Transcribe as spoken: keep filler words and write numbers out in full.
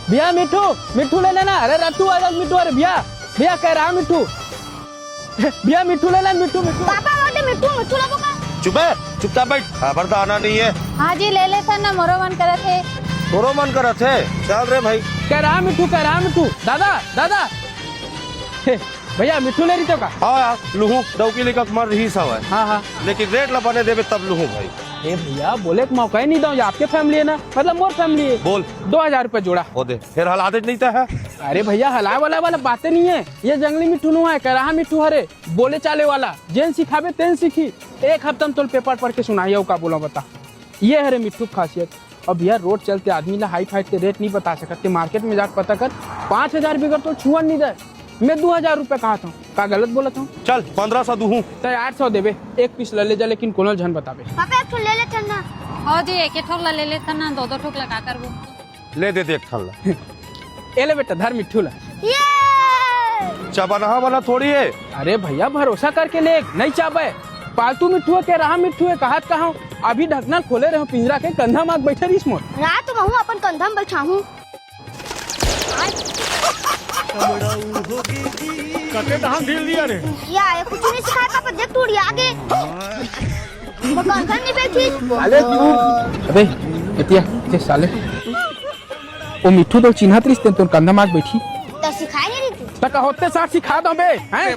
भैया मिट्ठू, मिट्ठू ले लेना। अरे रट्टू आ जा मिट्ठू। अरे भैया, भैया कह रहा मिट्ठू। भैया मिट्ठू ले ले, मिट्ठू, मिट्ठू। पापा बोलते मिट्ठू, मिट्ठू लेबो का? चुप है, चुपचाप बैठ। खबर तो आना नहीं है। हाँ जी, ले लेथन ना, मोरो मन करत हे। तोरो मन करत हे? चल रे भाई। कह रहा मिट्ठू, कह रहा मिट्ठू। दादा, दादा। हे, भैया मिट्ठू ले रही तो का? हाँ यार, लूहूं, डौकी लेकर मर रही सब है। हाँ, हाँ। लेकिन रेट ला बने देबे तब लूहूं भाई। ए भैया, बोले के मौका ही नहीं दो, ये आपके फैमिली है ना, मतलब मोर फैमिली है। बोल। दो हजार रुपये जोड़ा। वो दे, फिर हला दे नहीं तो है। अरे भैया, हलाए वाला वाला बातें नहीं है, ये जंगली मिट्ठू नु है, कह रहा मिट्ठू हरे, बोले चाले वाला, जेन सिखाबे तेन सीखी। एक हफ्ता में तोल पेपर पढ़ के सुनाई, अउ का बोला बता। ये हरे मिट्ठू के खासियत। अब यार, रोड चलते आदमी ला हाइट हाइट के रेट नहीं बता सकत, ते मार्केट में जाके पता कर, पाँच हजार बिगर तो छुअन नहीं दे। मैं दो हजार रुपये कहा था, का गलत बोला था? चल, पन्द्रह सौ दूहूं। ते आठ सौ देबे, एक पीस ला ले जा, लेकिन कोनो झन बताबे। पापा, एक ठो ले लेथन ना। हो जी, एक एक ठोक ला ले लेथन ना, दो दो ठोक ला का करबो? ले दे दे एक ठन ला। ए ले बेटा, धर मिट्ठू ला। ये! चबनहा वाला थोड़ी है। अरे भैया, भरोसा करके ले, नहीं चाबे। पालतू मिट्ठू है, कह रहा मिट्ठू है, कहात कहा हूँ। अभी ढकना खोले रहे पिंजरा के, कंधा माग बैठे रहीस मोर। रात तो महू अपन कंधा में बैठा हूँ। कते तहां ढील दिया रे? या, ये कुछ नहीं सिखाया पापा, देख टूट गया आगे। वो कंधा नहीं बैठी। अबे, एतिया, जे साले। ओ मिट्ठू तो चिन्हत रिस तेन तोर कंधा माग बैठी। तो सिखाए नहीं रही थी। त का होते साथ सिखा दो बे, हैं?